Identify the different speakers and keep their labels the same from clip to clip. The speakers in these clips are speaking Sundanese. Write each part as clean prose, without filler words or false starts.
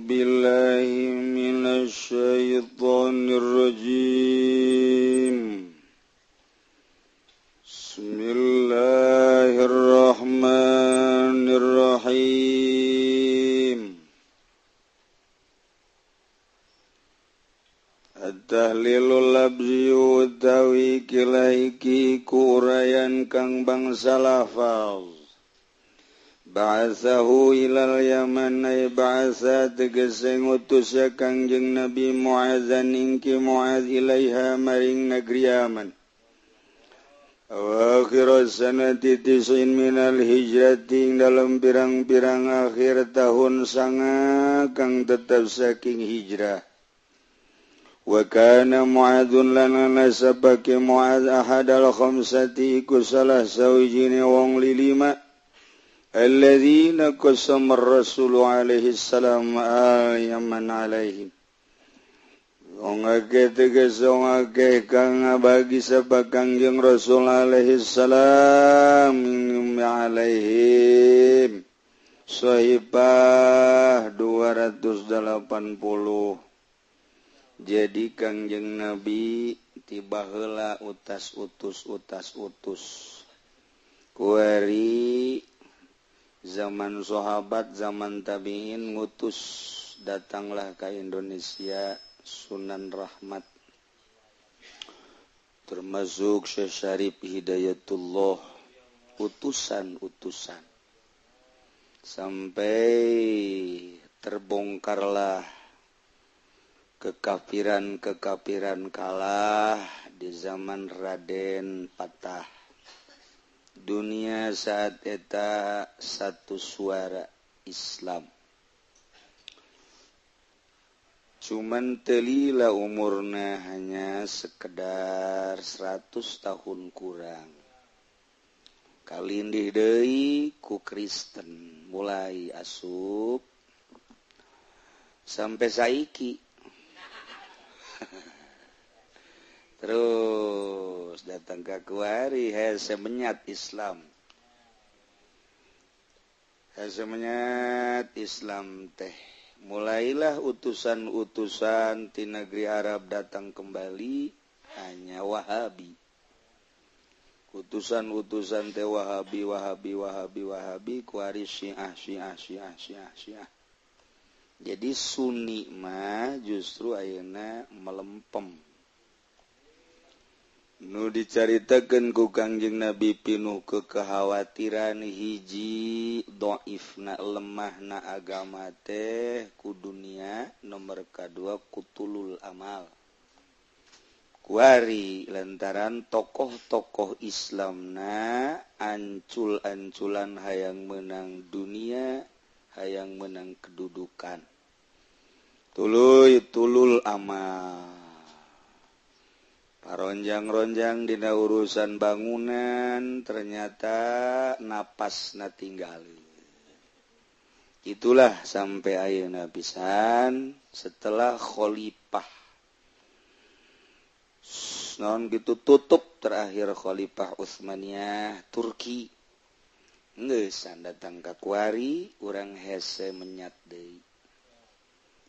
Speaker 1: بالله من الشيطان الرجيم. بسم الله الرحمن الرحيم. At-tahlilul labzi utawi kilaiki ku urayan kang bangsa lafaz. Ba'atsahu ilal Yaman ay ba'atsa tegese ngutus ya Kangjeng Nabi Mu'adzan ingki Mu'adz ilaiha maring negeri Yaman. Awakhir sanati tis'in minal hijrati ing dalam pirang-pirang akhir tahun sanga kang tetep saking hijrah. Wa kana Mu'adzun lana nasabake Mu'adz ahadal khamsati iku salah sawijine wong lilima alladzina qasama ar-rasulu alaihi salam al-yaman alaihim. Wong akeh tegese wong akeh kang ngabagi sapa Kangjeng Rasul alaihi salam alaihim. Sahibah 280. Jadi Kangjeng Nabi tiba heula utas utus utas utus. Kuari zaman sahabat, zaman tabi'in ngutus datanglah ke Indonesia Sunan Rahmat, termasuk Syekh Syarif Hidayatullah, utusan-utusan sampai terbongkarlah kekafiran-kekafiran kalah di zaman Raden Patah. Dunia saat eta satu suara Islam. Cuman telila umurna hanya sekedar 100 tahun kurang. Kalindih deui ku Kristen mulai asup sampai saiki. Terus datang ke kuari hese menyat Islam. Hese menyat Islam teh. Mulailah utusan-utusan di negeri Arab datang kembali hanya Wahabi. Utusan-utusan teh Wahabi, Wahabi, Wahabi, Wahabi, kuari Syiah, Syiah, Syiah, Syiah, Syiah. Jadi Sunni mah justru ayeuna melempem. Nu dicaritakeun ku Kangjeng Nabi pinuh kekhawatiran hiji dhaifna lemahna agama teh ku dunia, nomor kadua kutulul amal. Kuari lantaran tokoh-tokoh Islamna ancul-anculan hayang menang dunia, hayang menang kedudukan. Tuluy tulul amal. Paronjang-ronjang dina urusan bangunan ternyata napasna tinggali. Itulah sampai ayeuna pisan setelah khalifah non gitu tutup terakhir Khalifah Utsmaniyah Turki. Geus datang ka kuari urang hese menyat deui.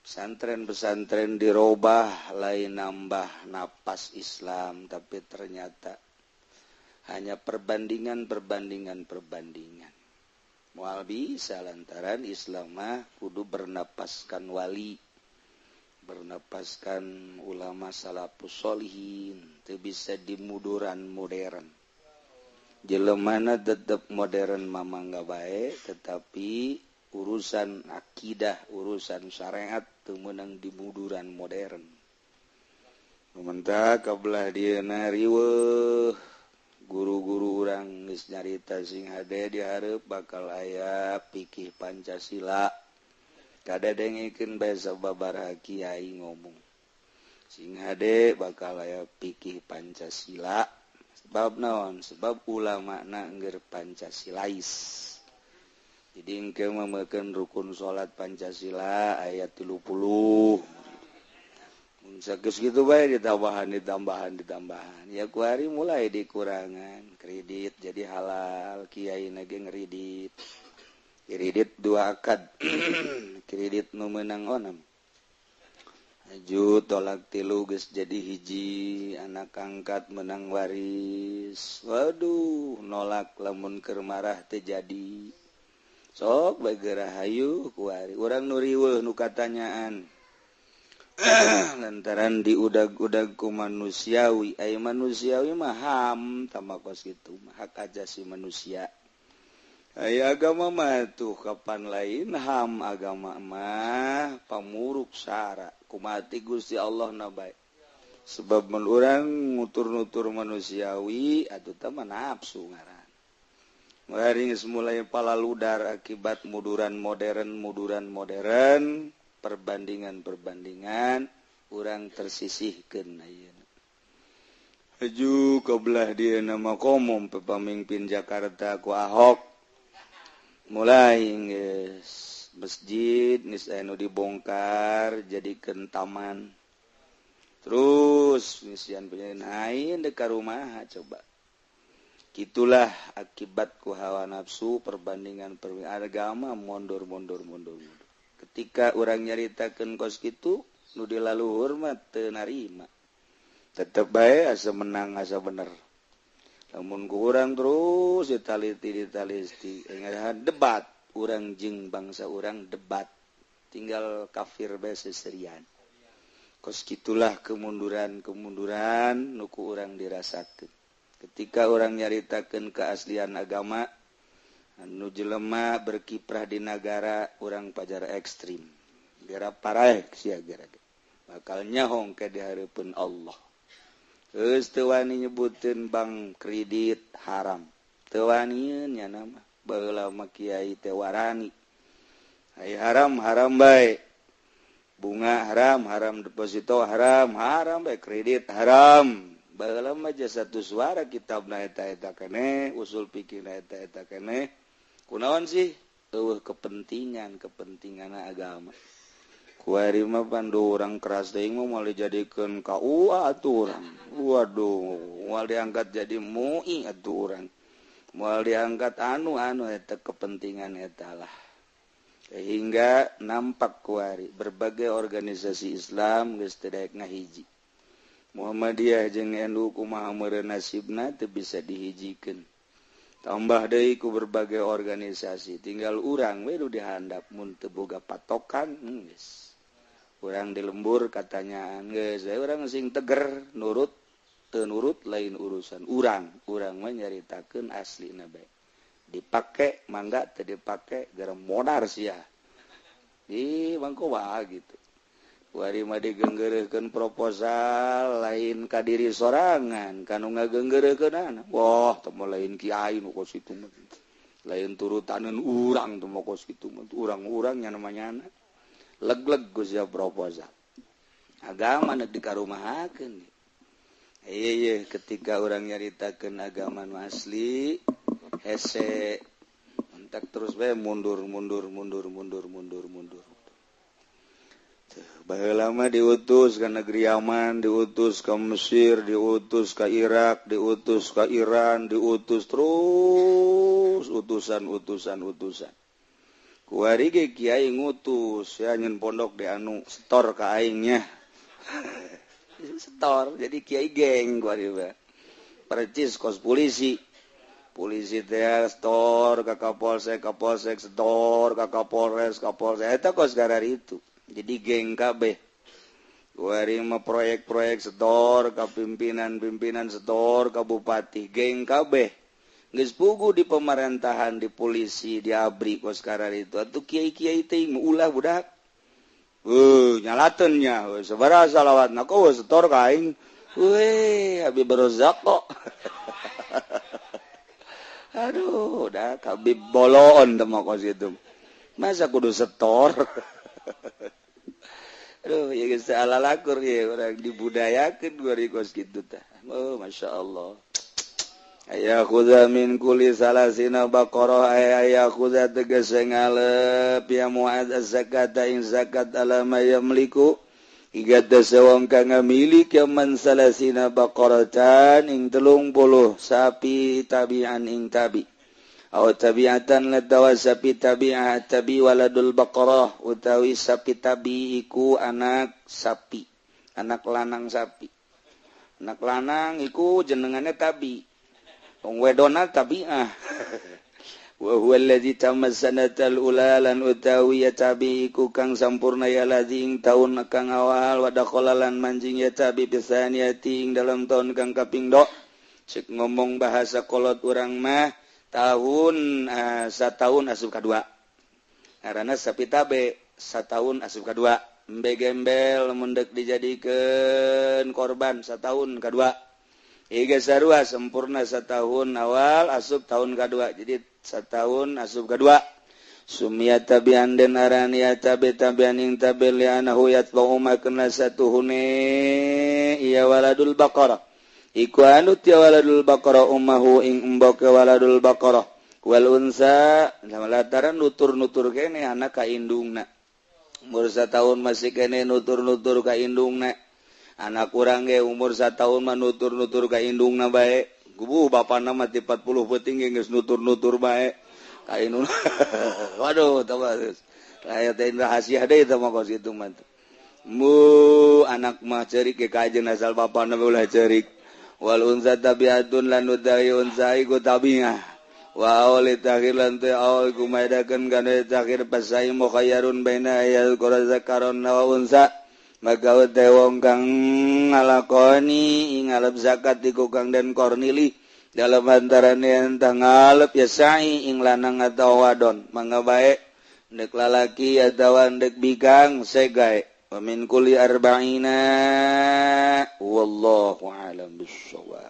Speaker 1: Pesantren-pesantren dirobah lain nambah napas Islam, tapi ternyata hanya perbandingan perbandingan perbandingan. Moal bisa lantaran Islam mah kudu bernapaskan wali, bernapaskan ulama salafus solihin, teu bisa dimuduran modern. Jelemana tetep modern mamangga bae, tetapi urusan akidah, urusan syariat teu meunang dimuduran modern. Lumentah kabelah dieuna riweuh, guru-guru urang geus nyarita sing hade dihareup bakal aya fikih Pancasila. Kadadengikeun bae sababaraha kiai ngomong. Sing hade bakal aya fikih Pancasila. Sebab naon? Sebab ulamana ngeur Pancasilais. Jadi engke memekeun rukun salat Pancasila ayat 30. Mun sageus kitu bae ditambahan ditambahan ditambahan. Ya ku hari mulai dikurangan kredit jadi halal, kiai na ge ngredit. Kredit dua akad kredit nu meunang onam. Aju tolak tilu geus jadi hiji, anak angkat menang waris. Waduh, nolak lamun keur marah teu jadi. Sok bae geura hayu kuari. Urang nu riweuh nu katanyaan. Lantaran diudag-udag ku manusiawi, ai manusiawi mah ham tama kos kitu mah hak ajasi manusia. Ai agama mah tuh kapan lain ham agama mah pamuruk sara kumati Gusti Allah na bae. Sebab mun urang nutur-nutur manusiawi atuh teh mah nafsu ngaran. Mari geus mulai palaludar akibat muduran modern, perbandingan-perbandingan urang tersisihkeun ayeuna. Haju kebelah dia nama komom pemimpin Jakarta ku Ahok. Mulai geus masjid geus anu dibongkar jadikeun taman. Terus misian penyenain dekat rumah coba. Gitulah akibat ku hawa nafsu perbandingan agama mundur. Ketika urang nyaritakeun kos kitu nu dilaluhur mah teu narima. Tetep bae asa menang asa bener. Lamun ku urang terus ditaliti debat urang jeung bangsa urang debat tinggal kafir bae seserian. Kos kitulah kemunduran nu ku urang dirasakeun. Ketika urang nyaritakeun keaslian agama anu jelema berkiprah di nagara urang pajar ekstrim. Gera paraeh sia gera. Bakal nyahong ke di hareupeun Allah. Geus teu wani nyebuteun bank kredit haram. Teu wanieun nya nama. Baheula mah kiai teh warani. Ai haram haram bae. Bunga haram, haram deposito haram, haram bae kredit haram. Baheula mah jasa satu suara kitabna eta-eta keneh, usul pikirna eta-eta keneh. Kunaon sih? Eueuh kepentingan agama. Kuari mah pandu urang keras teuing mah moal dijadikeun KUA atuh urang. Waduh, moal diangkat jadi MUI atuh urang. Moal diangkat anu eta kepentingan eta lah. Sehingga nampak kuari berbagai organisasi Islam geus teu daek ngahiji. Muhammadiyah jeung NU kumaha meureun nasibna teu bisa dihijikeun. Tambah deui ku berbagai organisasi, tinggal urang we nu dihandap mun teu boga patokan geus. Urang di lembur katanya geus we urang sing teger nurut teu nurut lain urusan urang. Urang mah nyaritakeun aslina bae. Dipake mangga teu dipake gara modar sia. Di mangko wae gitu. Kuari mah digenggeurekeun proposal lain ka diri sorangan kanu ngagenggeureukeunana. Wah, teu mah lain kiai nu kos kitu mah. Lain turutaneun urang teu mah kos kitu mah. Urang-urang nya namanya leg-leg geus proposal. Agama nu dikarumahakeun. Ieu ketika urang nyaritakeun agama nu asli hese entek terus bae mundur. Baheula mah diutus ka negeri Yaman, diutus ka Mesir, diutus ka Irak, diutus ka Iran, diutus terus utusan. Kuari ge kiai ngutus ya nyen pondok di anu setor ka aingnya. Setor jadi kiai geng kuari mah. Percis kos polisi. Polisi teh setor ka Kapolsek, Kapolsek setor ka Kapolres, Kapolsek eta kos garar itu. Jadi geng kabeh. Kuari mah proyek-proyek setor ka pimpinan-pimpinan setor ka bupati, geng kabeh. Geus pugu di pemerintahan, di polisi, di ABRI kos karar itu. Atuh kiai-kiai teh ulah budak. Nyalateun nya, sabaraha salawatna kok setor ka aing. Weh, Habib Rozak kok. Aduh, dah Habib boloon teh mah kos itu. Masa kudu setor? Aduh, ya geus ala lakur ya urang dibudayakeun kuari kos kitu tah. Oh, masyaallah. Aya khudha min kulli salasina baqarah aya khudha tegese ngalep ya Mu'adz az-zakata in zakat ala ma yamliku igatase wong kang ngamilik ya man salasina baqaratan ing 30 sapi tabi'an ing tabi. Aw tabi'atan latawa sapi tabi'ah tabi waladul baqarah utawi sapi tabi iku anak sapi, anak lanang sapi. Anak lanang iku jenengannya tabi. Wong wedona tabi'ah. Wa huwa allazi tamma sanatal ula lan utawi ya tabi iku kang sampurna ya ladzi ing taun kang awal wa dakhala lan manjing ya tabi bisaniyati ing dalam taun kang kaping do. Cek ngomong bahasa kolot urang mah tahun satahun asup kadua. Karena sapi tabe satahun asup kadua. Embe gembel mun deuk dijadikeun korban satahun kadua. Iga sarua sempurna satahun awal asup tahun kadua. Jadi satahun asup kadua. Sumia tabian den aran ya tabe tabian ing tabe li anahu yatba'u makna satuhune ya waladul baqarah. Iku anut ya waladul baqarah ummahu ing emboke waladul baqarah wal unsa lataran nutur-nutur kene anak ka indungna. Umur satahun masih kene nutur-nutur ka indungna. Anak urang ge umur satahun mah nutur-nutur ka indungna bae. Gubuh bapana mah ti 40 peuting ge geus nutur-nutur bae ka indungna. Waduh tah geus. Aya teh rahasia deui tah mah kos kitu mah. Mu anak mah ceurik ge ka ajeun asal bapana ulah ceurik. Wal unsa tabiatun lan utawi unsa iku tabiah wa awal takhir lan te awal kumaedakeun kana takhir pasai mukhayyarun baina ayal qura zakaron wa unsa maka te wong kang ngalakoni ing ngalep zakat iku kang den kornili dalam antarane entah ngalep ya sa'i ing lanang atawa wadon mangga bae ndek lalaki atawa ndek bikang segae. Wa min kulli arba'ina wallahu a'lam bissawab.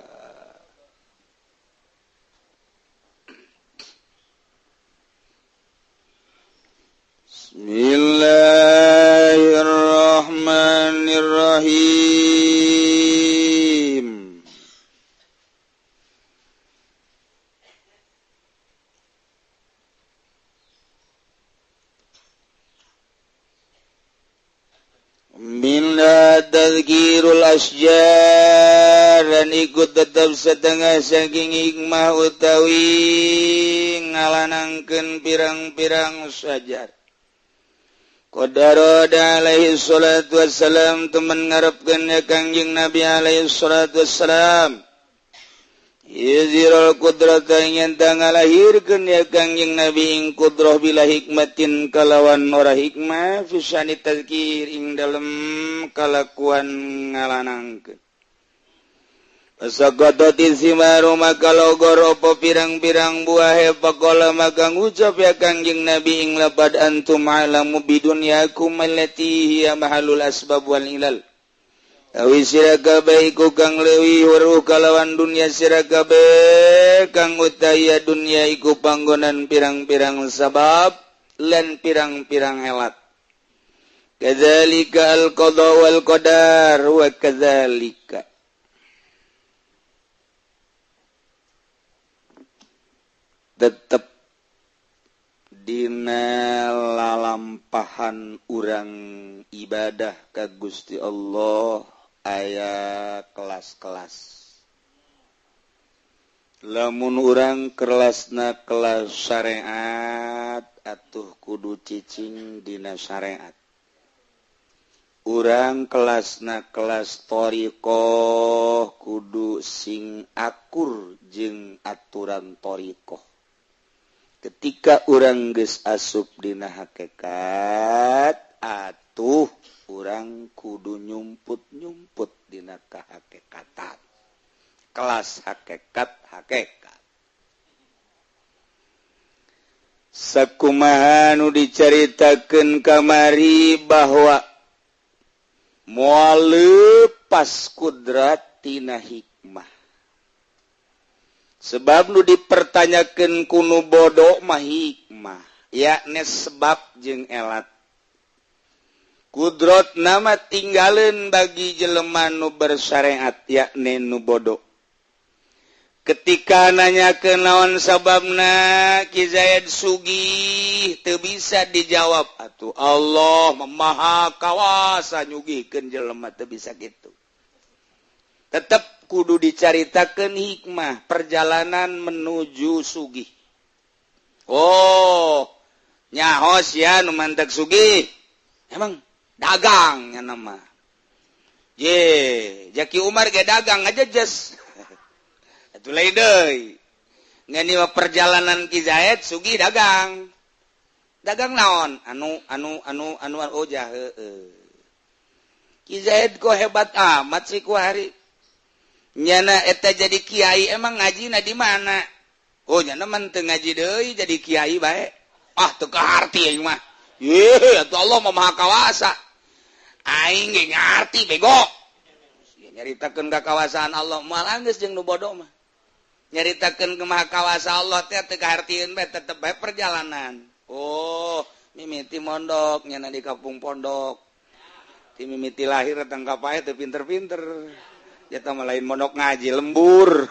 Speaker 1: Bismillahirrahmanirrahim. Minna tadhkirul asjar dan ikut tetap setengah saking hikmah utawi ngalanangkeun pirang-pirang sajar. Qadara alaihi salatu wassalam temen ngarepkeun ya Kangjeng Nabi alaihi salatu wassalam. Yuzirul qudrata ing ngalahirkeun ya Kangjeng Nabi ing qudrah bila hikmatin kalawan ora hikmah fi syani tazkir ing dalem kalakuan ngalanangkeun. Pasaqatati simaru maka logor apa pirang-pirang buahe faqala maka ngucap ya Kangjeng Nabi ing lapad antum alamu bidunyakum allati hiya mahalul asbab wal ilal. Awi sira kabeh iku kang leuwih weruh kalawan dunya sira kabeh kang utaya dunya iku panggonan pirang-pirang sabab lan pirang-pirang elat. Kadzalika al-qada wal qadar wa kadzalika. Tetep dina lalampahan urang ibadah ka Gusti Allah aya kelas-kelas. Lamun urang kelasna kelas syariat atuh kudu cicing dina syariat. Urang kelasna kelas thariqah kudu sing akur jeung aturan thariqah. Ketika urang geus asup dina hakikat atuh urang kudu nyumput-nyumput dina kahakikatan. Kelas hakikat hakikat. Sakumaha nu dicaritakeun kamari bahwa moal leupas kudrat tina hikmah. Sebab nu dipertanyakeun ku nu bodoh mah hikmah, yakni sebab jeung elat. Kudrot nama tinggaleun bagi jelema nu bersyariat yakni nu bodoh. Ketika nanya ke naon sababna Ki Zaid sugih teu bisa dijawab atuh Allah Maha Kawasa nyugihkeun jelema teu bisa kitu. Tetep kudu dicaritakeun hikmah perjalanan menuju sugih. Oh nyaho sia nu mantek sugih emang dagang nya nama. Ye Jaki Umar ge dagang ngajejes. Atuh lain deui. Ngan ieu perjalanan Ki Zaid sugih dagang. Dagang naon? Anu anu anu anu oh jah heueuh. Ki Zaid kok hebat amat sih ku hari. Nyana eta jadi kiai emang ngajina di mana? Oh nyana mah teu ngaji deui jadi kiai bae. Ah teu kaharti aing mah. Ye atuh Allah mah maha kawasa. Aing ge ngarti bego. Nyaritakeun ka kawasaan Allah moal anggeus jeung nu bodoh mah. Nyaritakeun ke maha kawasa Allah teh teu kahartieun bae tetep bae perjalanan. Oh, mimiti mondok nyana di kampung pondok. Ti mimiti lahir datang ka pae teu pinter-pinter. Jata mah lain mondok ngaji lembur.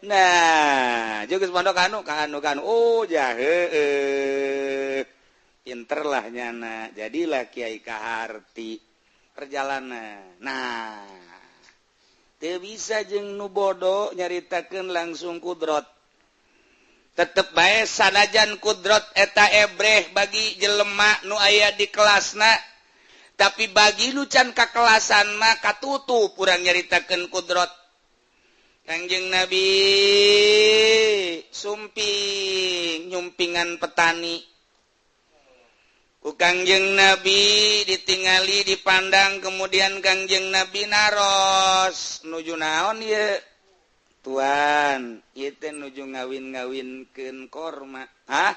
Speaker 1: Nah, jeung geus mondok anu ka anu ka anu. Oh, jah heueuh. Pinter lah nyana, jadilah kiai kaharti perjalanan. Nah, teu bisa jeung nu bodoh nyaritakeun langsung kudrot. Tetep bae sanajan kudrot eta ebreh bagi jelema nu aya di kelasna, tapi bagi nu can ka kelasan mah katutup urang nyaritakeun kudrot. Kangjeng Nabi sumping nyumpingan petani. Ku Kangjeng Nabi ditingali dipandang kemudian Kangjeng Nabi naros nuju naon ieu Tuan ieu teh nuju ngawin-ngawinkeun korma. Hah?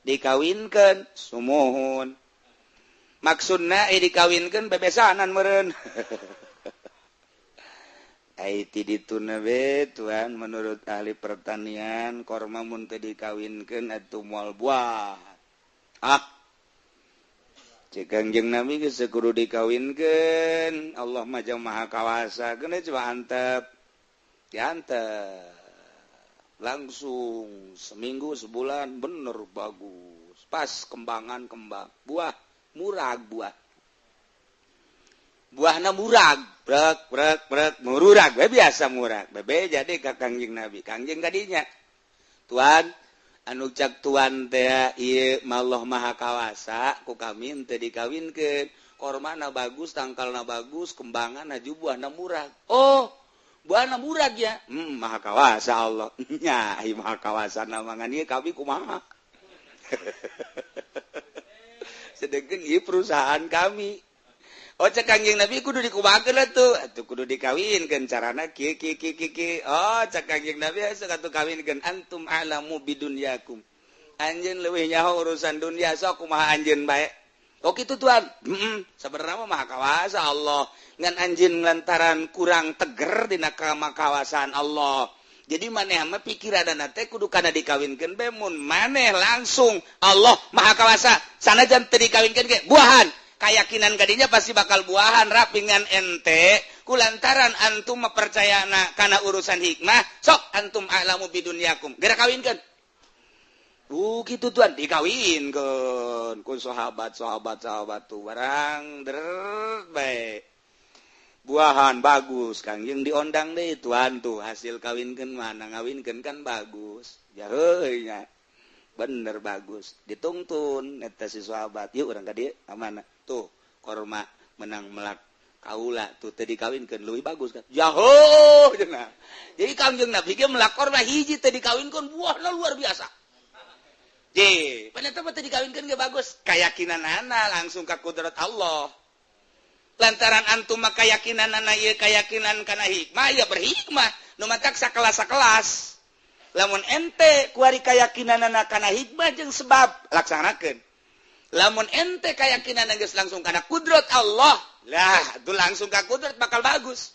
Speaker 1: Dikawinkeun sumuhun. Maksudna dikawinkeun bebesanan meureun. Ai ti dituna be Tuan menurut ahli pertanian korma mun teu dikawinkeun atuh moal buah. Ah cek Kangjeng Nabi geus kudu dikawinkeun Allah mah jang maha kawasa geus coba antep diantep langsung seminggu sebulan bener bagus pas kembangan kembang buah murag buah buahna murag brek brek brek murag we biasa murag bebe jadi ka Kangjeng Nabi Kangjeng kadinya Tuan anu cak tuan teh ieu Allah maha kawasa ku kami teu dikawinkeun kormana bagus tangkalna bagus kembanganna ju buahna murag. Oh buahna murag ya maha kawasa Allah nya ai maha kawasa mangan ieu kami kumaha. Sedengkeun ieu perusahaan kami. Oh cek Kangjeng Nabi kudu dikumahakeun atuh atuh kudu dikawinkeun carana kieu kieu kieu kieu. Oh cek Kangjeng Nabi sok atuh kawinkeun antum a'lamu bidunyakum. Anjeun leuwih nyaho urusan dunia sok kumaha anjeun bae. Oh kitu Tuan. Heeh, sabenerna mah maha kawasa Allah. Ngan anjeun lantaran kurang teger dina kamakawasaan Allah. Jadi maneh mah pikiranna teh kudu kana dikawinkeun bae mun maneh langsung Allah maha kawasa sanajan teu dikawinkeun ge buahan. Kayakinan kadinya pasti bakal buahan rapingan ente kulantaran antum mempercayana kana urusan hikmah sok antum a'lamu bidunyakum geura kawinkeun. Gitu Tuan dikawinkeun ku sahabat sahabat sahabat tuh barang der bae buahan bagus Kangjeng diondang deui Tuan tuh hasil kawinkeun mana ngawinkeun kan bagus ya heuy nya bener bagus ditungtun eta si sahabat yuk urang ka dieu ka mana tuh korma menang melak kaula tuh teu dikawinkeun leuwih bagus kan jaho cenah. Jadi Kangjeng Nabi ge melak korma hiji teu dikawinkeun buahna luar biasa. Je, paneta mah teu dikawinkeun ge bagus kayakinanana langsung ka kudrat Allah. Lantaran antum mah kayakinanana ieu kayakinan kana hikmah ya berhikmah nu matak sakelas-sakelas. Lamun ente kuari kayakinanana kana hikmah jeung sebab laksanakeun. Lamun ente keyakinan geus langsung kana kudrat Allah lah itu langsung ka kudrat bakal bagus.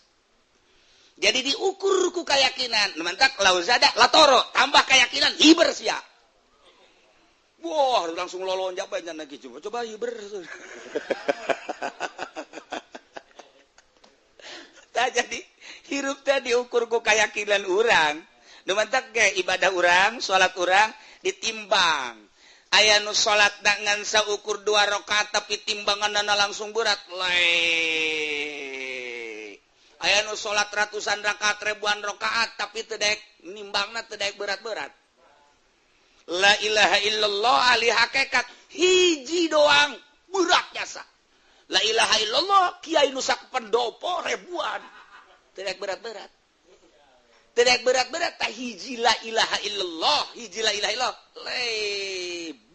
Speaker 1: Jadi diukur ku keyakinan mantak lauzada latoro tambah keyakinan hiber sia. Wah langsung lolonjak bae nya lagi coba coba hiber. Tah jadi hirup teh diukur ku keyakinan urang. Nu mantak ge ibadah urang, salat urang ditimbang. Aya nu salat ngan saukur 2 rakaat tapi timbanganna langsung berat. Lae. Aya nu salat ratusan rakaat ribuan rakaat tapi teu daek nimbangna teu daek berat-berat. La ilaha illallah ahli hakikat hiji doang berat jasa. La ilaha illallah kiai nu sak pendopo ribuan. Tidak berat-berat. Tidak berat-berat tah hiji la ilaha illallah, hiji la ilaha illallah. Le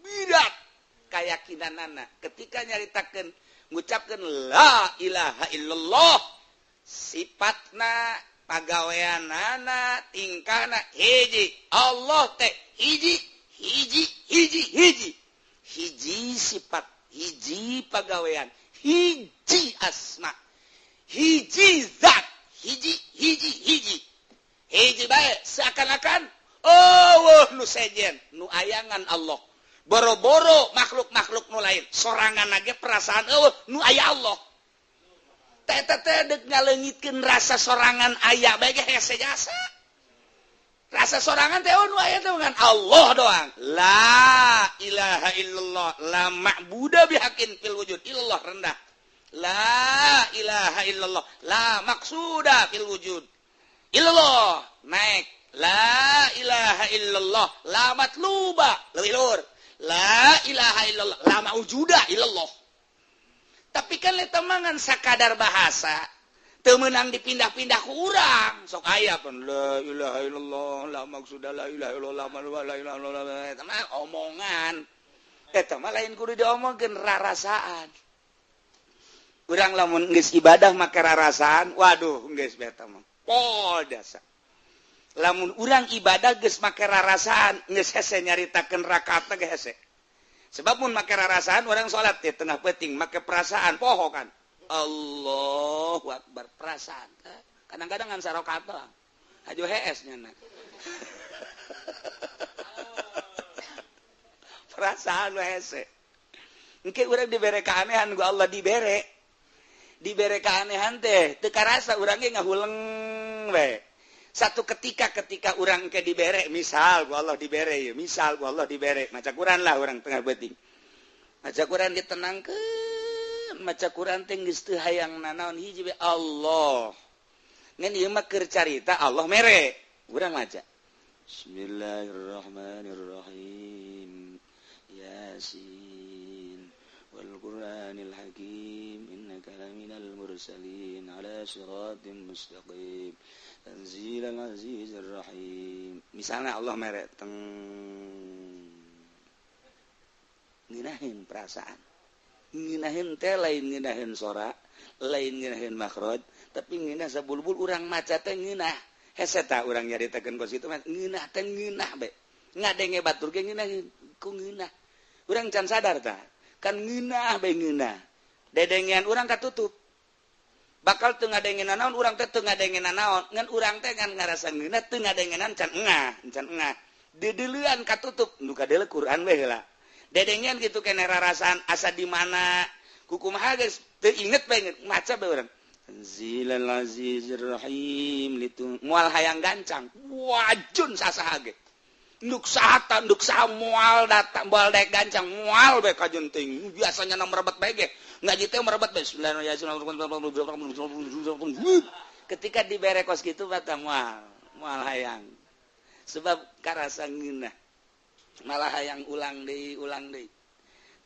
Speaker 1: berat keyakinanana ketika nyaritakeun ngucapkeun la ilaha illallah sifatna pagaweanana tingkahna hiji Allah teh hiji hiji hiji hiji hiji sifat hiji pagawean hiji asma hiji zat hiji hiji hiji hiji bae seakan-akan oh nu sejen nu ayangan Allah boro-boro makhluk-makhluk nu lain sorangan lagi perasaan eueuh nu aya Allah teh teh deuk ngaleungitkeun rasa sorangan aya bae ge hese jasa rasa sorangan teh nu aya teh ngan Allah doang la ilaha illallah la ma'budu bihaqqin fil wujud illallah rendah la ilaha illallah la maqsuda fil wujud illallah naik la ilaha illallah la matluba leuwih luhur la ilaha illallah la maujuda illallah. Tapi kan letemangan sakadar bahasa teu meunang dipindah-pindah ku urang sok aya pun la ilaha illallah la maksuda la ilaha illallah la ilaha illallah eta mah omongan eta mah lain kudu diomongkeun rarasaan urang lamun geus ibadah make rarasaan waduh geus eta mah pol dasa. Lamun urang ibadah geus make rarasaan geus hese nyaritakeun rakaatna ge hese. Sebab mun make rarasaan urang salat di tengah peuting make perasaan poho kan. Allahu akbar perasaan. Kadang-kadang ngan sarakaat doang. Hajo hees nya. Perasaan we hese. Engke urang dibere keanehan ku Allah dibere. Dibere keanehan teh teu karasa urang ge ngahuleng we. Satu ketika ketika urang ke dibere misal ku Allah dibere ya misal ku Allah dibere maca Quran lah urang tengah beuting maca Quran ditenangkeun maca Quran teh geus teu hayang nanaon hiji we Allah ngan ieu mah keur carita Allah mere urang maca Bismillahirrahmanirrahim Yasin wal Qur'anil Hakim innaka laminal mursalin ala siratim mustaqim Tanzilal Azizir Rahim. Misalnya Allah merek teng ngeunaheun perasaan. Ngeunaheun teh lain ngeunaheun sora, lain ngeunaheun makhraj, tapi ngeunah sabulbul urang maca teh ngeunah. Hese tah urang nyaritakeun kos kitu mah ngeunah teh ngeunah bae. Ngadenge batur ge ngeunaheun ku ngeunah. Urang can sadar tah. Kan ngeunah bae ngeunah. Dedengean urang katutup. Bakal teu ngadengenan naon urang teh teu ngadengenan naon ngan urang teh ngan ngarasa ngeunah teu ngadengenan can engah deudeulean katutup nu kadeuleu Quran we heula dedengean kitu keneh rarasaan asa di mana kukumaha geus teu inget bae maca bae urang Tanzilal Azizir Rahim litu moal hayang gancang wajun sasaha ge nduk saha nduk saha moal datang moal daek gancang moal bae kajeun teuing biasanya na merebet bae ge ngaji teh merebet bae ketika dibere kos kitu bata moal moal hayang sebab karasa ngeunah malah hayang ulang deui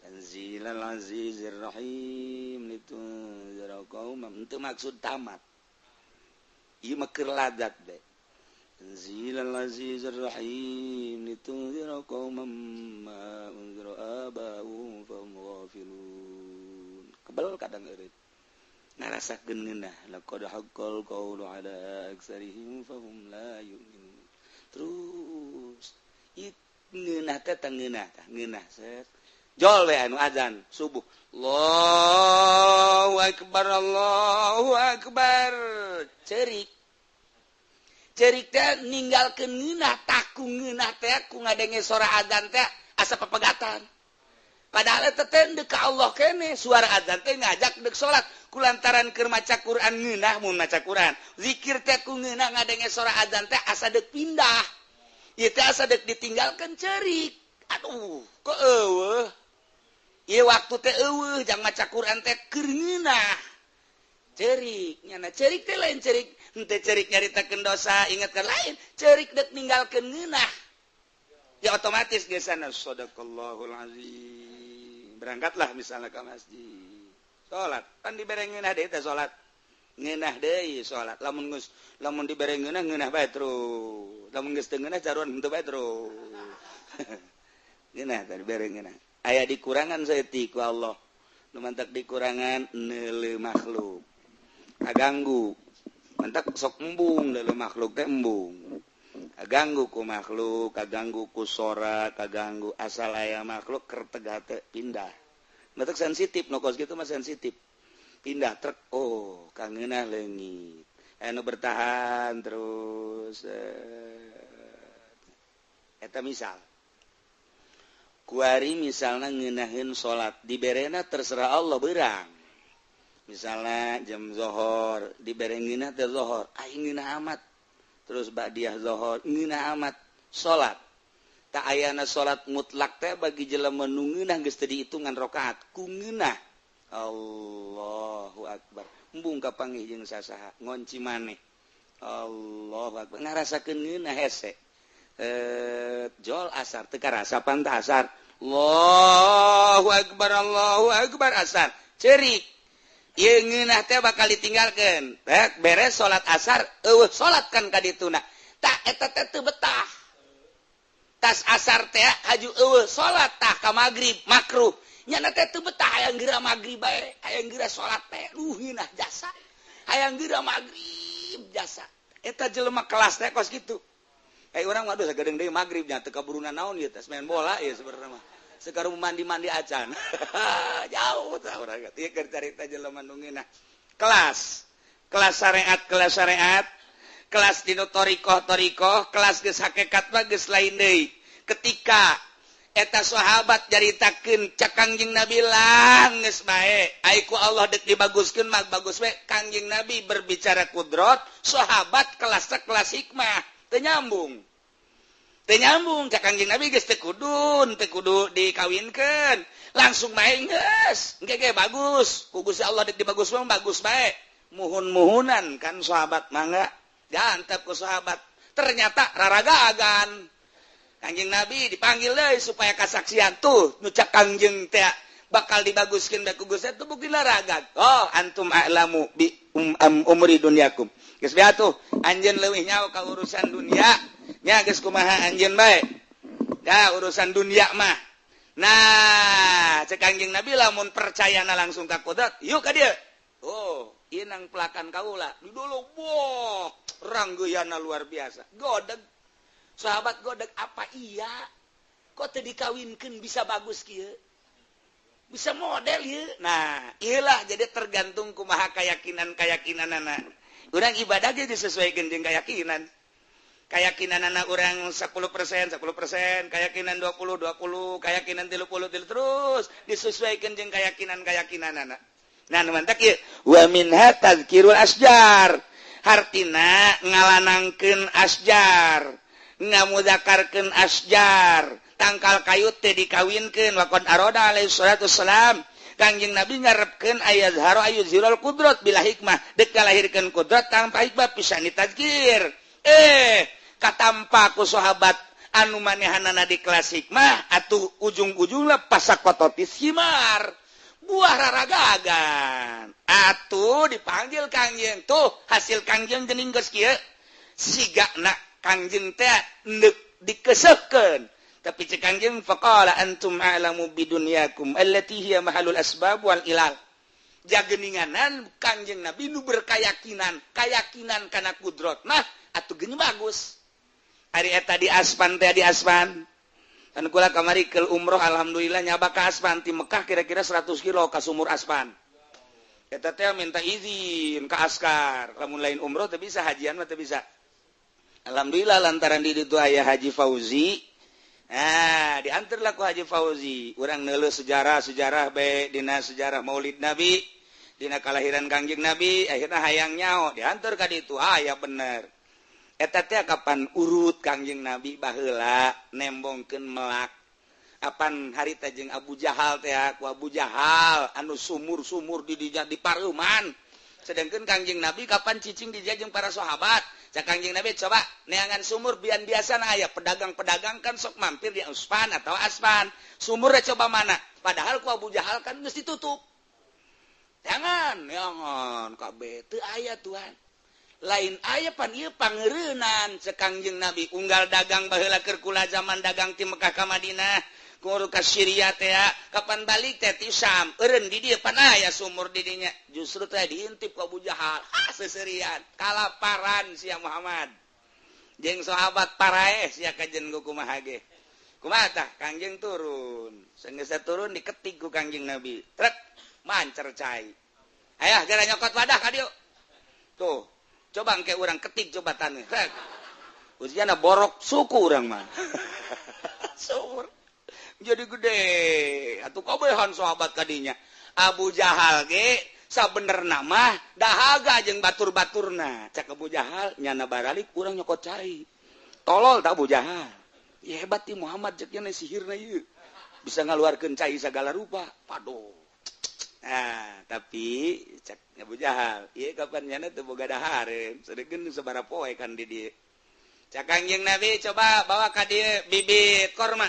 Speaker 1: Tanzilal Azizir Rahim litunzira qauman teu maksud tamat ieu mah keur ladat bae Tanzilal Azizir Rahim litunzira qauman ma unzira aba'uhum fahum ghafilun. Kebel kadang eureut ngarasakeun ngeunah laqad haqqal qawlu ala aktsarihim fahum la yu'minun. Terus ieu ngeunah teh teh ngeunah tah ngeunah set jol we anu azan subuh Allahu akbar Allahu akbar ceurik ceurik teh ninggalkeun ngeunah taku ngeunah teh ku ngadenge sora azan teh asa papegatan. Padahal eta teh deuk ka Allah keneh suara azan teh ngajak deuk salat kulantaran keur maca Quran ngeunah mun maca Quran zikir teh ku ngeunah ngadenge sora azan teh asa deuk pindah ieu teh asa deuk ditinggalkeun ceurik aduh kok eueuh ieu waktu teh eueuh jang maca Quran teh keur ngeunah ceurik nyana ceurik teh lain ceurik henteu ceurik nyaritakeun dosa ingatkeun lain ceurik deuk ninggalkeun ngeunah. Ya otomatis geus sana sadaqallahul azim. Berangkatlah misalnya ke masjid. Salat, pan dibere ngeunah deui teh salat. Ngeunah deui salat. Lamun geus lamun dibere ngeunah, ngeunah bae terus. Lamun geus teu ngeunah, caruan henteu bae terus. Ngeunah teh dibere ngeunah. Aya dikurangan saeutik ku Allah. Nu mantak dikurangan neuleu makhluk. Kaganggu. Mantak sok embung neuleu makhluk teh embung. Kaganggu ku makhluk, kaganggu ku sora, kaganggu asal aya makhluk kerteg hate pindah. Mantak sensitif, nu kos kitu mah sensitif. Pindah truk, oh, kangeunah leungit. Anu bertahan terus eta misal. Kuari misalnya ngeunaheun salat, diberena terserah Allah berang. Misalnya jam zohor, dibere ngeunah teh zohor, aing ngeunah amat. Terus ba'diyah zohor ngeunah amat salat. Tak ayana salat mutlak teh bagi jelema nu ngeunah geus teu dihitungan rakaat ku ngeunah. Allahu akbar. Embung kapanggih jeung sasaha ngonci maneh. Allahu akbar. Ngarasakeun ngeunah hese. Jol asar teu karasa pan asar. Allahu akbar, Allahu akbar asar. Cerik. Ieu ngeunah teh bakal ditinggalkeun. Beres salat asar, eueuh salat kan ka dituna. Tah eta teh teu betah. Tas asar teh haju eueuh salat tah ka magrib makruh. Nyana teh teu betah hayang geura magrib bae, hayang geura salat teh duh ngeunah jasa. Hayang geura magrib jasa. Eta jelema kelas teh kos kitu. Urang mah aduh sagedeung deui magrib nya teu kaburuna naon ieu teh main bola ieu sebenarnya mah. Sekarang mandi-mandi acan. Jauh tah urang ieu keur carita jelema nu ngeunah. Kelas, kelas syariat, kelas syariat, kelas dinu thoriqoh, thoriqoh, kelas geus hakikat mah geus lain deui. Ketika eta sahabat nyaritakeun cak Kangjeng Nabi lang geus bae, ai ku Allah deuk dibaguskeun mah bagus we. Kangjeng Nabi berbicara kudrot, sahabat kelas kelas hikmah, teu nyambung. Teu nyambung cak Kangjeng Nabi geus teu kudu, teu kudu dikawinkeun. Langsung bae geus, engke ge bagus. Ku Gusti Allah deuk dibagus mah bagus bae. Muhun-muhunan kan sahabat mangga diantep ku sahabat. Ternyata raragagan. Kangjeng Nabi dipanggil deui supaya kasaksian tuh nu cak Kangjeng teh bakal dibaguskeun bae ku Gusti teh bukti raragag. Oh, antum a'lamu bi umri dunyakum. Geus bae atuh anjeun leuwih nyaho ka urusan dunia. Nya geus kumaha anjeun bae. Ya urusan dunia mah. Nah, cek Kangjeng Nabi lamun percayana langsung ka kudrat, yuk ka dieu. Oh, ieu nang pelakan kaula. Di dulu boh, ranggeuyanna luar biasa. Godeg. Sahabat godeg apa iya? Kok teu dikawinkeun bisa bagus kieu? Bisa model ieu. Nah, ieulah jadi tergantung kumaha keyakinan-keyakinanana. Urang ibadah ge disesuaikan jeung keyakinan. Keyakinan anak orang 10%, 10%, keyakinan 20, 20, keyakinan 30, 30, terus disesuaikan jeung keyakinan-keyakinan anak. Nah, nu mantak ieu wa minha tadzkirul asjar. Hartina ngalanangkeun asjar, ngamuzakarkeun asjar, tangkal kayu teh dikawinkeun waqad arada alaihi salatu wassalam. Kangjeng Nabi ngarepkeun ayazharu ayuzhirul qudrat bila hikmah, deuk ngalahirkeun kudrat tanpa hikmah pisan ditadzkir. Katampa ku sahabat anu manehanana di kelas hikmah atuh ujung-ujungna pasakototis himar buah raragagan atuh dipanggil Kangjeng tuh hasil Kangjeng geuning geus kieu sigana Kangjeng teh endek dikeuseukeun tapi cek Kangjeng faqala antum a'lamu bidunyakum allati hiya mahalul asbab wal ilal. Jageninganan Kangjeng Nabi nu berkeyakinan kayakinan kana kudrat mah atuh geuning bagus. Ari eta di Aspan teh di Aspan. Kan kula kamari ke umroh alhamdulillah nyaba ka Aspan ti Mekah kira-kira 100 kilo ka sumur Aspan. Eta teh minta izin ka askar, lamun lain umroh teu bisa, hajian mah teu bisa. Alhamdulillah lantaran di ditu aya Haji Fauzi. Nah, diantarlah ku Haji Fauzi. Urang neuleuh sejarah-sejarah bae dina sejarah Maulid Nabi, dina kalahiran Kangjeng Nabi, akhirna hayang nyaho diantar ka ditu. Ah, ya bener. Eta teh kapan urut Kangjeng Nabi baheula nembongkeun melak. Apan harita jeung Abu Jahal teh ku Abu Jahal anu sumur-sumur di dinya di pareuman. Sedangkan Kangjeng Nabi kapan cicing di dia jeung para sahabat. Cak Kangjeng Nabi coba neangan sumur bian biasa na aya pedagang-pedagang kan sok mampir di Uspan atau Aspan. Sumurnya coba mana? Padahal ku Abu Jahal kan geus ditutup. Jangan, jangan kabeh teu aya Tuhan. Lain aya pan ieu pangeureunan cek Kangjeng Nabi unggal dagang baheula keur kula zaman dagang ti Mekah ka Madinah. Kudu ka Syria teh kapan balik teh ti Syam eureun di dieu pan aya sumur di dinya. Justru teh diintip ku Abu Jahal. Ah seserian kalaparan sia Muhammad. Jeung sahabat paraeh sia kajen ku kumaha ge. Kumaha tah Kangjeng turun. Sanggeus turun diketik ku Kangjeng Nabi. Trek mancer cai. Ayah gara nyokot wadah ka dieu. Tuh, coba engke urang ketik coba taneuh. Trek. Ujiana borok suku urang mah. Sumur jadi gede atuh kabehan sahabat kadinya. Abu Jahal ge sabenerna mah dahaga jeung batur-baturna. Cak Abu Jahal nyana baralik urang nyokot cai. Tolol tak Abu Jahal. Ya hebat ti Muhammad cek nya sihirna ieu. Bisa ngaluarkeun cai sagala rupa. Paduh. Nah, tapi cek Abu Jahal, ieu kapan nyana teu boga dahareun, sedengkeun sabaraha poe kan di dieu. Cak Kangjeng Nabi coba bawa ka dieu bibit korma.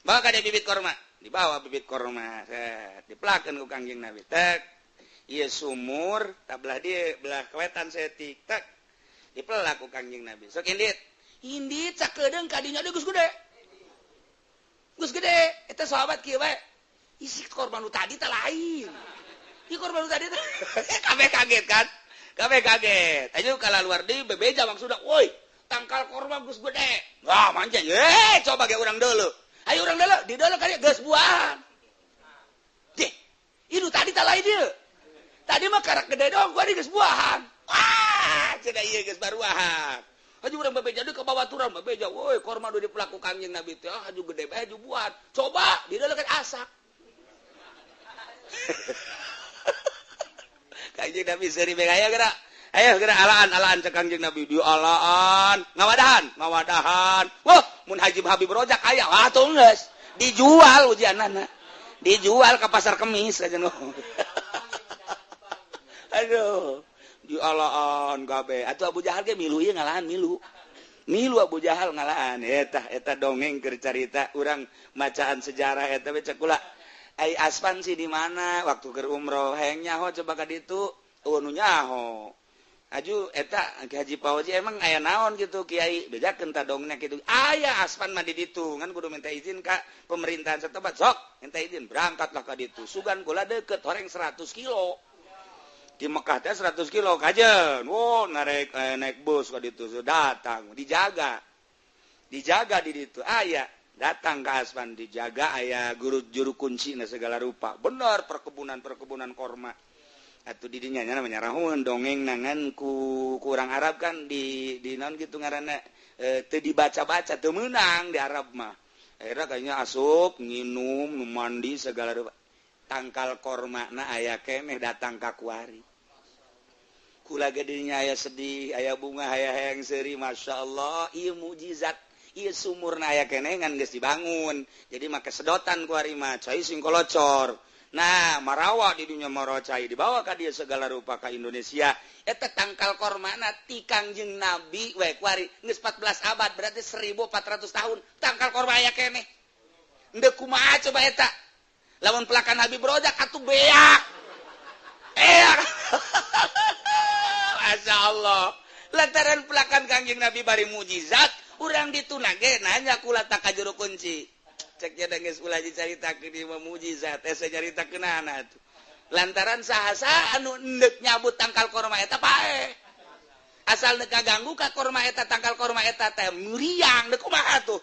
Speaker 1: Bawa ka dia bibit korma, dibawa bibit korma, set, dipelakeun ku Kangjeng Nabi. Tek, ieu sumur, tak belah dia, belah kewetan setik, tek, dipelak ku Kangjeng Nabi. Sok indit, indit sakedeung ka dinya deui geus gede. Geus gede, eta sahabat kieu bae. Isi korma nu tadi teh lain. Ieu korma nu tadi teh kabeh kaget kan? Kabeh kaget. Ayo kala luar deui bebeja maksudna, woi, tangkal korma geus gede. Wah, mancing. Coba ge urang deuleu. Ayo urang deuleu, di deuleu kali geus buahan. Deh, itu tadi tak lain ieu. Tadi mah karak gede doang, gua geus buahan. Wah, cenah ieu geus baruahan. Haji urang bebeja deui ka babaturan, bebeja, woi korma nu dipelaku Kangjeng Nabi teh, ah haju gede bae haju buahan. Coba di deuleu kan asak. Kangjeng Nabi seuri bae aya geura. Ayo geura alaan-alaan cek Kangjeng Nabi di alaan, ngawadahan, ngawadahan. Wah, mun Haji Habib Rojak aya, wah tuh geus dijual ujianana. Dijual ke pasar Kemis aja nu. Aduh, di alaan kabeh. Atuh Abu Jahal ge milu ieu ngalahan milu. Milu Abu Jahal ngalahan. Eta eta dongeng keur carita urang macaan sejarah eta we cek kula. Ai Aspan sih di mana waktu keur umroh hayang nyaho coba ka ditu eueuh nu nyaho. Aju eta Ki Haji Fauzi emang aya naon gitu kiai bejakeun ta dongna kitu. Aya Aspan mah di ditu ngan kudu minta izin ka pemerintahan setempat sok minta izin berangkatlah ka ditu. Sugan kula deket horeng 100 kilo. Di Mekah teh 100 kilo kajen. Wo narek naik bus ka ditu datang dijaga. Dijaga di ditu aya datang ke Aspan dijaga aya guru juru kunci na segala rupa. Bener perkebunan-perkebunan korma. Atuh di dinya nya namanya rahun dongeng nangan ku kurang Arab kan di naon gitu ngaranna teu dibaca-baca teu meunang di Arab mah. Akhirnya kayaknya asup nginum mandi segala rupa. Tangkal kormana aya keneh datang ka kuari. Kula geudinya aya sedih, aya bunga, aya hayang seuri, masyaallah, ieu mukjizat. Ieu sumurna aya keneh ngan geus dibangun. Jadi make sedotan kuari mah, cai sing kolocor. Nah, marawa di dunia marawa cai dibawa ka dia segala rupa ka Indonesia. Eta tangkal kormana ti Kangjeng Nabi we kuari geus 14 abad berarti 1400 tahun tangkal korma aya keneh. Endeu kumaha coba eta? Lamun pelakan Habib Rojak atuh beak. Eak. Masya Allah. Lantaran pelakan Kangjeng Nabi bari mukjizat, urang dituna ge nanya kula tak ka juru kunci. Cek nya geus ulah dicaritakeun ieu mah mukjizat, hese nyaritakeunana atuh. Lantaran saha-saha anu endek nyabut tangkal korma eta paeh. Asal neuk kaganggu ka korma eta tangkal korma eta teh muriang deuk kumaha tuh.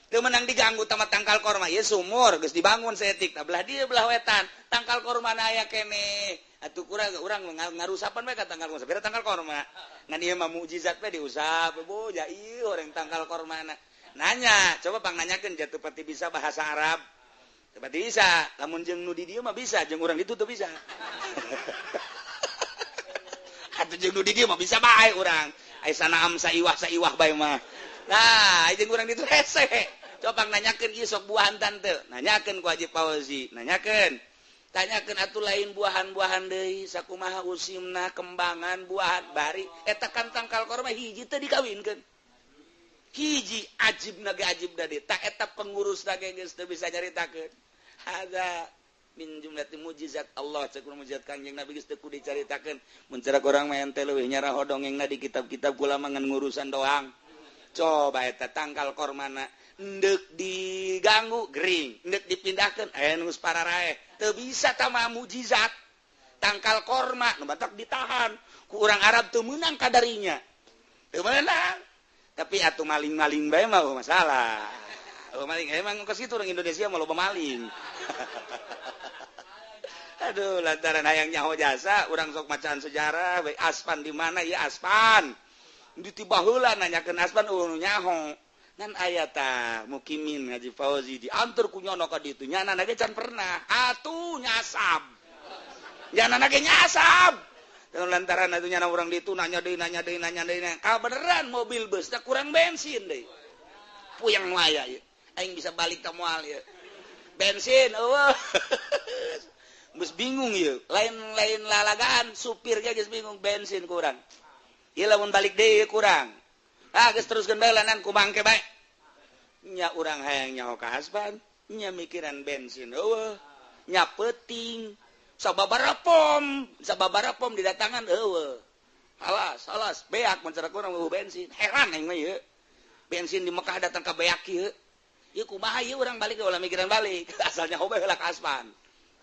Speaker 1: Teu meunang diganggu tama tangkal korma ieu sumur geus dibangun saeutik tah belah dieu belah wetan tangkal korma na aya keneh. Atuh kurang urang ngarusapan bae ka tangkal korma. Sabira tangkal korma. Ngan ieu mah mukjizat bae diusap bu ja ieu orang tangkal kormana. Nanya, coba pang nanyakeun jatuh pati bisa bahasa Arab. Pati bisa, lamun jeung nu di dieu mah bisa, jeung urang ditu teu bisa. Atuh jeung nu di dieu mah bisa bae urang. Ai sanaam saiwah saiwah bae mah. Nah, jeung urang ditu hese. Coba pang nanyakeun ieu sok buahan tante. Nanyakeun ku Haji Fauzi, nanyakeun. Tanyakeun atuh lain buahan-buahan deui, sakumaha usimna kembangan buahan bari eta kan tangkal korma hiji teu dikawinkeun. Hiji ajibna ge ajibna deui. Tah eta pengurus ge geus teu bisa nyaritakeun. Hadza min jumlati mujizat Allah, cek mujizat Kangjeng Nabi geus teu kudu dicaritakeun. Mun cara urang mah ente leuwih nyaraho dongengna di kitab-kitab kula mah ngan ngurusan doang. Coba eta tangkal kormana endek diganggu gering, endek dipindahkeun aya nu geus pararaeh. Teu bisa tama mujizat. Tangkal korma nu batak ditahan ku urang Arab teu meunang kadarinya. Teu meunang. Tapi atuh maling-maling bae mah masalah. Oh, maling emang ke situ orang Indonesia mah loba maling. Aduh, lantaran hayang nyaho jasa urang sok macaan sejarah bae aspan di mana ya aspan. Ditiba heula nanyakeun aspan eueuh nu nyaho. Ngan aya tah mukimin Haji Fauzi diantar ku nyono ka ditu. Nyana ge can pernah. Atuh nyasab. Nyana ge nyasab. Dan lantaran atuh nyana urang ditu nanya deui nanya deui nanya deui. Kabeneran mobil bus teh kurang bensin deui. Puyeng nu aya ieu. Aing bisa balik ka moal ieu. Bensin eueuh. Geus bingung ieu. Lain-lain lalagaan supir ge geus bingung bensin kurang. Ieu lamun balik deui kurang. Ah geus teruskeun bae lanan ku bangke bae. Nya urang hayang nyaho ka aspan, nya mikiran bensin eueuh, nya peuting. Sababaraha pom didatangan eueuh. Alas, alas, beak mun cara kurang eueuh bensin. Heran aing mah ieu. Bensin di Mekah datang ka beak ieu. Ieu kumaha ieu urang balik ulah mikiran balik. Asal nyaho bae heula ka aspan.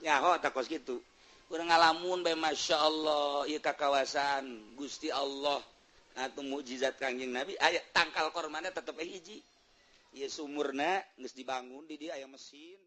Speaker 1: Nyaho tah kos kitu. Urang ngalamun bae masyaallah ieu ka kawasan Gusti Allah. Atuh mukjizat Kangjeng Nabi aya tangkal kormana tetep hiji. Ieu sumurna geus dibangun di dieu aya mesin.